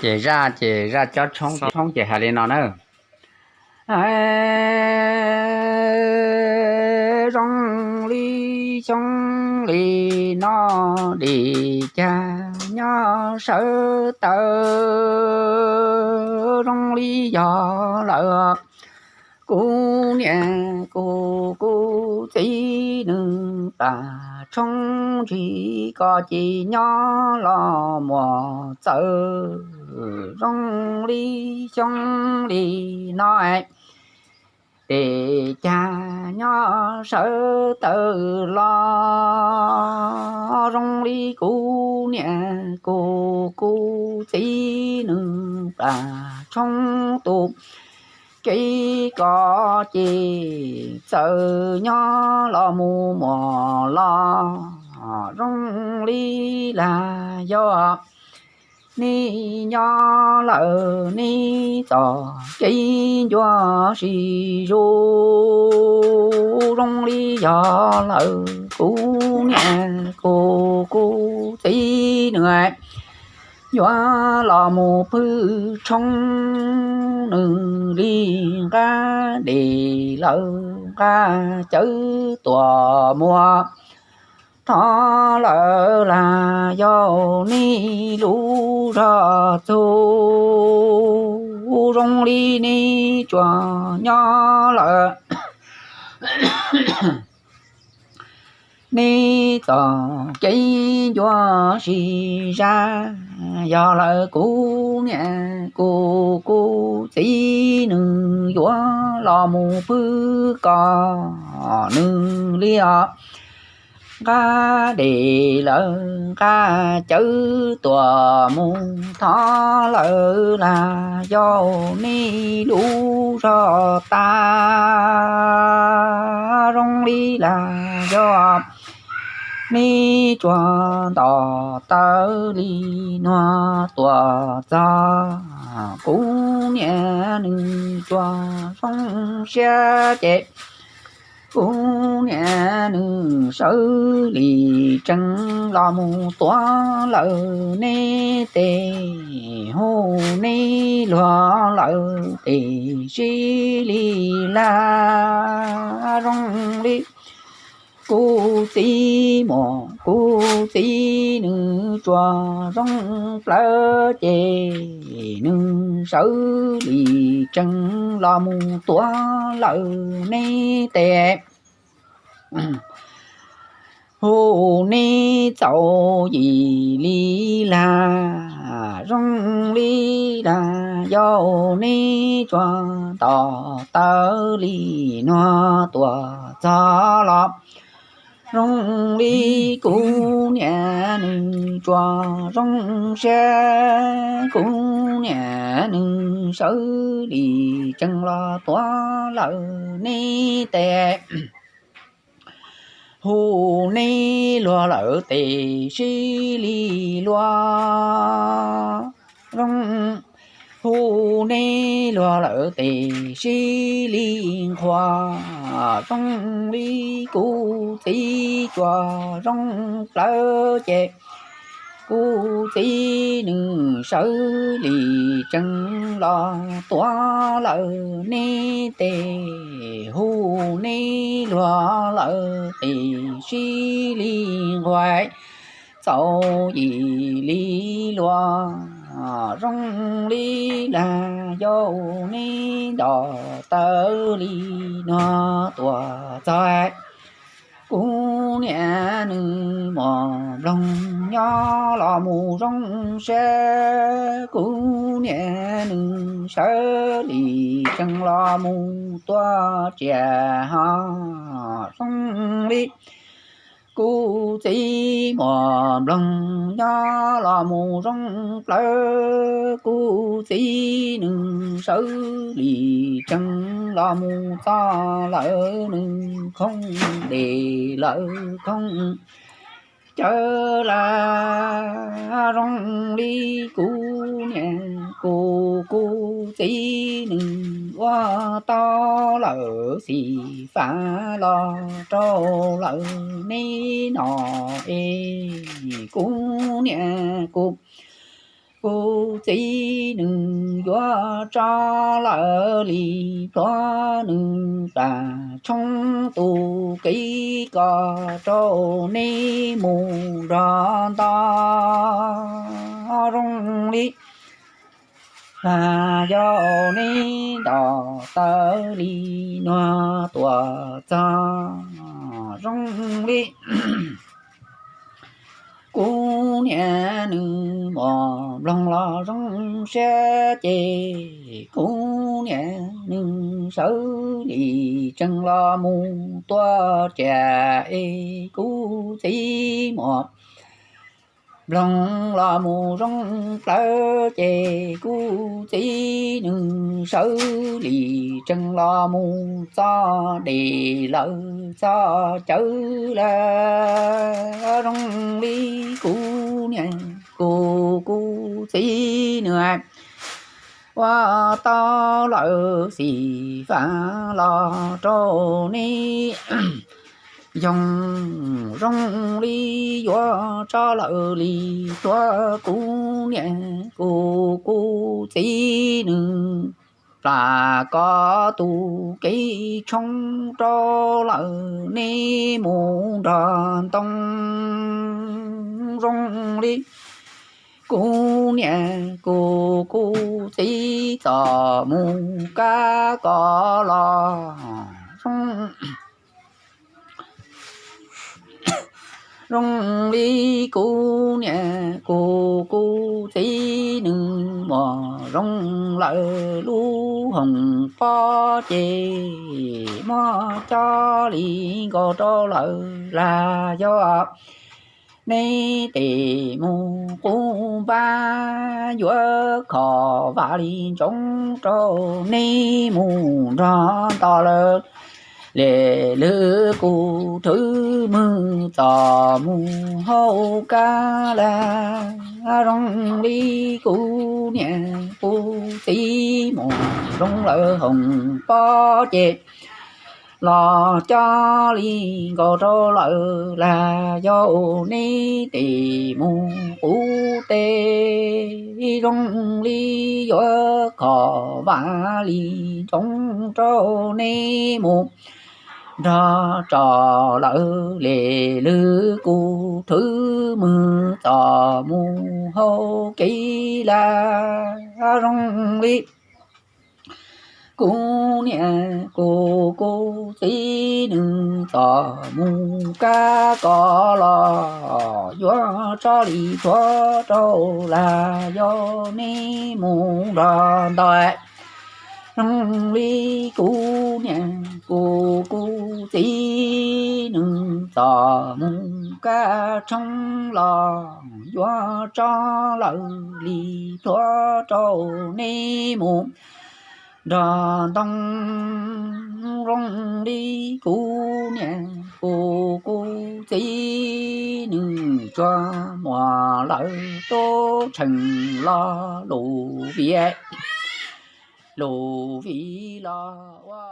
Ces zaj, ces zaj cob tshoob, tshoob ces hais li no na. Zoo li xyoo li no, dim cag nyob sawv taw, zoo li yog lawm kuv niam kuv kuv txiv nws plas tshoob ntsis, koj cia nyob los muaj txawv. Zoo li xyoo li no, dim cag nyob sawv taw los, zoo li kuv niam kuv kuv txiv nws plas tshoob tus kev, koj cia txawv nyob los mus muaj los, zoo li lag yog neb nyob lawm neb txoj kev ncua sib zuj, zoo li yog lawm kuv niam kuv kuv txiv nws yuav los mus pw tshoob, nws li nqa dej lawm nqa cawv tuaj muag, thov lawm lag yog neb lub zog txug, zoo li neb tsuas nyob lawm neb txoj kev ncua sib zab, yog lawm kuv niam kuv kuv txiv nws yuav los mus pw koj, nws li os nqa dej lawm nqa cawv tuaj mus, thov lawm lag yog neb lub zog tag, zoo li lag yog neb tsuas nto taw li nuag tuaj txog, kuv niam nws tsuas zoo siab ces kuv niam nws sawv li tsees los mus tuav lawm neb tes, hu neb luag lawm tes sib li lag, zoo li kuv txiv muam kuv txiv nws tsuas zoo plawv ces nws sawv li tsees los mus tuav lawm neb tes, hu neb txaus yim li lag, zoo li lag yog neb tsuas nto taw li nuag tuaj txog los, zoo li kuv niam nws tsuas zoo siab, kuv niam nws sawv li tsees los tuav lawm neb tes, hu neb luag lawm tes sib li luag, zoo, hu neb luag lawm tes sib li nqhuas, zoo li kuv txiv tsuas zoo plawv ces kuv txiv nws sawv li tsees los tuav lawm neb tes, hu neb luag lawm tes sib li nqhuas, txaus yim li luag, zoo li lag yog neb nto taw li nuag tuaj txog, kuv niam nws muaj nploog nyob los mus zoo siab, kuv niam nws sawv li tsees los mus tuav tsiaj ho, zoo li kuv txiv muaj nploog nyob los mus zoo plawv, kuv txiv nws sawv li tsees los mus txog lawm nws khoob dej lawm khoob cawv lawm, zoo li kuv niam kuv kuv txiv nws ua tau lawm xim fav los rau lawm neb no es kuv niam kuv, kuv txiv nws yuav tso lawm li plhuav nws plas tshoob tus kev kos rau neb mus nrog nto zoo li. Yog neb nto tawv li nuag tuaj txog zoo li kuv niam nws muam nploog los zoo siab ces kuv niam nws sawv li tsees los mus tua riam es kuv txiv muam nploog los mus zoo plawv ces kuv txiv nws sawv li tsees los mus txog dej lawm txog cawv lawm zoo li kuv niam kuv, kuv txiv nws ua tau lawm xim fav los rau neb yoog zoo li yuav tso lawm li tuav kuv niam kuv, kuv txiv nws plas kov tus kev tshoob rau lawm neb mus nrog ntoo zoo li kuv niam kuv, kuv txiv txom mus kab kov los zoo zoo li kuv niam kuv, kuv txiv nws muam zoo lawm lub hoom pob ces muab coj li nkaus rau lawm lag yog neb tes mus qub npab yuav khom vam li ntsoov rau neb mus nrog nto lawm li lwm kuv thwv mws txom mus hauv kab lag zoo li kuv niam kuv txiv mus zoo lawm hoom pob ces los coj li nkaus rau lawm lag yog neb tes mus qub teb zoo li yuav khom vam li ntsoov rau neb mus nrog tso lawm li lwm kuv thwv mws txom mus hauv kev lag zoo li kuv niam kuv, kuv txiv nws txom mus kab kov los yuav tso li tuav rau lag yog neb mus nrog nto zoo li kuv niam kuv, kuv txiv nws txom mus kab tshoob los yuav tso lawm li tuav rau neb mus nrog ntoo zoo li kuv niam kuv, kuv txiv nws tsuas muaj lawm tub tseem los lus viv, lus viv los ua